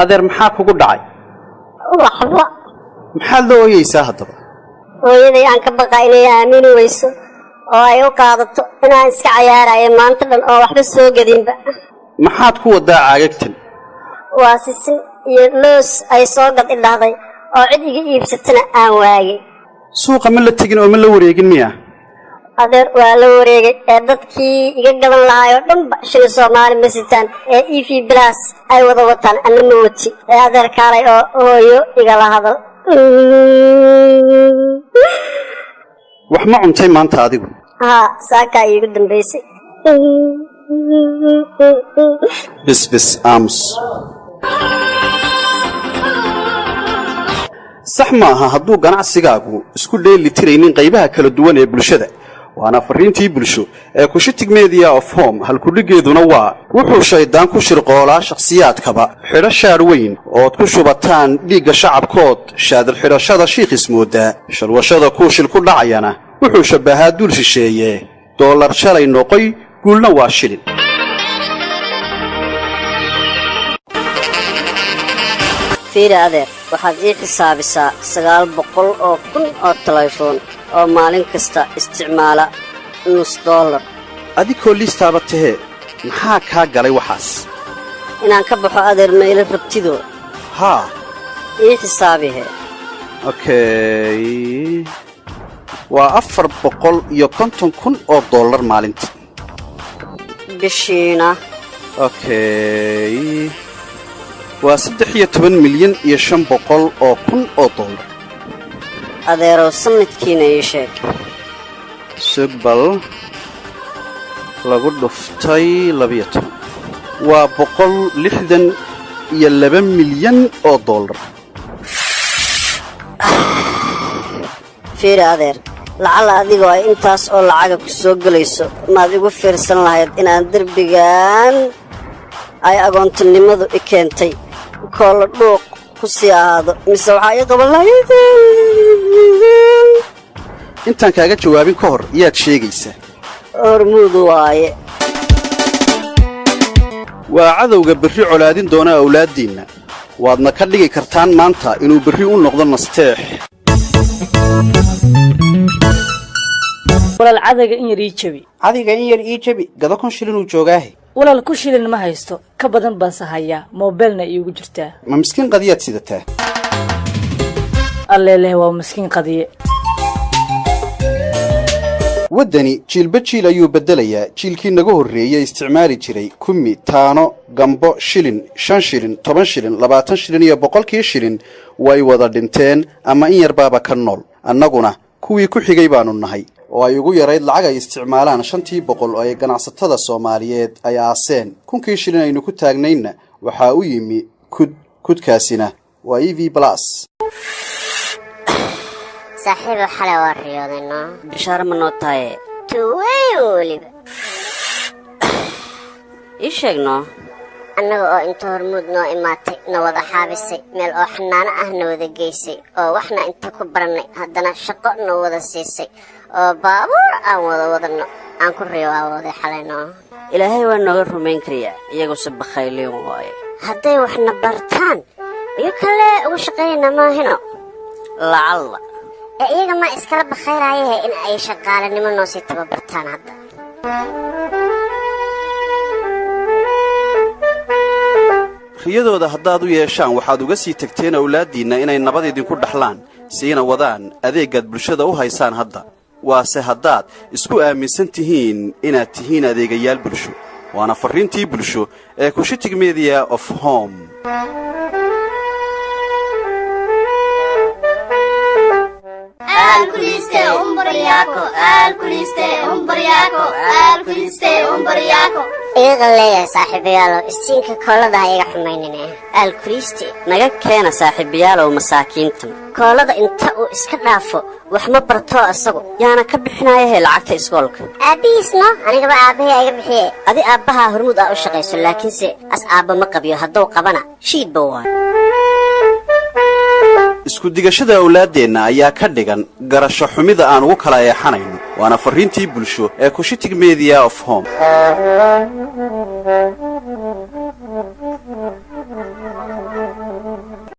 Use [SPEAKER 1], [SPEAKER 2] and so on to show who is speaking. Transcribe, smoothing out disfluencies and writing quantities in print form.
[SPEAKER 1] Adeer, maxaa kugu dhacay?
[SPEAKER 2] Waxba.
[SPEAKER 1] Maxaad la ooyeysaa haddaba?
[SPEAKER 2] Hooyaday aan ka baqa inay aamini weyso oo ay u qaadato inaan iska cayaarayo maanta dhan oo waxba soo gedinba.
[SPEAKER 1] Maxaad ku wadaa caagagtan?
[SPEAKER 2] Waa sisin iyo loos ay soo gad idhahday oo cid iga iibsatana aan waayey.
[SPEAKER 1] Suuqa ma la tegin oo ma la wareegin miya?
[SPEAKER 2] Adeer, waa la wareegay ee dadkii iga gadan lahaay oo dhanba shilin Soomaali ma sitaan ee EVC Plus ay wada wataan, anna ma wati. Ee adeer, kaalay oo hooyo igala hadal.
[SPEAKER 1] Wax ma cuntay maanta adigu?
[SPEAKER 2] Haa, saakaa iigu dambaysay.
[SPEAKER 1] Bis bis, aamus. Sax maaha hadduu ganacsigaagu isku dheeli tiraynin qaybaha kala duwan ee bulshada. Waana fariintii bulsho ee Cushitic Media of Home. Halkudhigeeduna waa wuxuu shayddaan ku shirqoolaa shakhsiyaadkaba xidho shaar weyn ood ku shubataan dhiigga shacabkood, shaadal xidhashada shiikh ismoodaa, shalwashada kuushil ku dhacayana wuxuu shabbahaa duul shisheeye. Doolar shalay noqoy guulna waa shilin.
[SPEAKER 2] Fiiri adeer, waxaad ii xisaabisaa 900,000 oo telefoon oo maalin kasta isticmaala nus dollar.
[SPEAKER 1] Adigoo liistaaba tahee, maxaa kaa galay waxaas?
[SPEAKER 2] Inaan ka baxo adeer, ma ila rabtido?
[SPEAKER 1] Haa.
[SPEAKER 2] Ii xisaabihe.
[SPEAKER 1] Okay, waa 450,000 oo dollar maalintii.
[SPEAKER 2] Bishiina?
[SPEAKER 1] Okay, waa 13,500,000 oo dollar.
[SPEAKER 2] Adeerow, sanadkiina ii sheeg.
[SPEAKER 1] Sugbal, lagu dhuftay 12 waa 162 milyan oo dollar.
[SPEAKER 2] Fiiri adeer, lacala adigoo ay intaas oo lacaga ku soo gelayso, maad igu fiirsan lahayd inaan derbigan ay agoontinimadu i keentay koolla dhuuq ku sii ahaado, mise waxaa ii qaban lahayd?
[SPEAKER 1] Intaan kaaga jawaabin ka hor, yaad sheegaysaa?
[SPEAKER 2] Hormuud waaye.
[SPEAKER 1] Waa cadowga berri colaadin doona awlaaddiinna, waadna ka dhigi kartaan maanta inuu berri u noqdo nasteex.
[SPEAKER 3] Walaal, cadayga in yar ii jabi.
[SPEAKER 1] Adiga in yar ii jabi, gado, 1000 shilin uu joogaahe.
[SPEAKER 3] Walaal, 1000 shilin ma haysto, ka badan baan sahayaa, mobeelna iigu jirtaa.
[SPEAKER 1] Ma miskiin qadiyaad sidataa?
[SPEAKER 3] Alleeleh, waa miskiin qadiye.
[SPEAKER 1] Waddani jiilba jiil ayuu beddelayaa. Jiilkii naga horreeyey isticmaali jiray kumi, taano, gambo, shilin, 5 shilin, 10 shilin, 20 shilin iyo 100kii shilin way wada dhinteen ama in yarbaaba ka nool. Annaguna kuwii ku xigay baanu nahay oo ay ugu yarayd lacag ay isticmaalaan 500 oo ay ganacsatada Soomaaliyeed ay aaseen. 1000kii shilin aynu ku taagnaynna waxaa u yimi kud. Kudkaasina waa EVC Plus.
[SPEAKER 2] Saaxiibo, xalay waa riyooday noo.
[SPEAKER 4] Bishaaro ma noo tahaye?
[SPEAKER 2] Tuweyn weliba.
[SPEAKER 4] Ii sheeg noo.
[SPEAKER 2] Annaga oo inta Hormuud noo imaatay, na wada xaabisay, meel oo xanaano ah na wada geysay, oo waxna inta ku barannay, haddana shaqo na wada siisay, oo baabuur aan wada wadanno aan ku riyoawooday xalay noo.
[SPEAKER 4] Ilaahay waa nooga rumayn karayaa, iyaguse bakhayliin waaye.
[SPEAKER 2] Hadday waxna bartaan iyo kale ugu shaqaynayna maahino.
[SPEAKER 4] Lacalla.
[SPEAKER 2] Ee iyaga ma iskala bakhayrayahe in ay shaqaalanimo noo sii tababartaan hadda.
[SPEAKER 1] Riyadooda haddaad u yeeshaan, waxaad uga sii tagteen awlaaddiinna inay nabad idinku dhaxlaan, siina wadaan adeeggaad bulshada u haysaan hadda. Waase haddaad isku aaminsan tihiin inaad tihiin adeegayaal bulsho. Waana farriintii bulsho ee Cushitic Media of Home.
[SPEAKER 5] Alkuliste umbaryako, alkuliste umbaryako, alkuliste umbaryako.
[SPEAKER 2] Iga qalleeya saaxiibayaalow, istiinka koolada ha iga xumaynine.
[SPEAKER 4] Alkuliste naga keena saaxiibayaalow masaakiintan.
[SPEAKER 2] Koolada inta uu iska dhaafo wax ma bartoo isagu.
[SPEAKER 4] Yaana ka bixinayahe lacagta iskoolka?
[SPEAKER 2] Aabbihiisno, anigaba aabbahay iga bixiye. Adi aabbahaa Hormuud aa u shaqayso, laakiinse as aabba ma qabiyo. Hadduu qabana shiidba waa.
[SPEAKER 1] Isku digashada awlaaddeenna ayaa ka dhigan garasho xumida aan ugu kala eexanayno. Waana farriintii bulsho ee Cushitic Media of Home.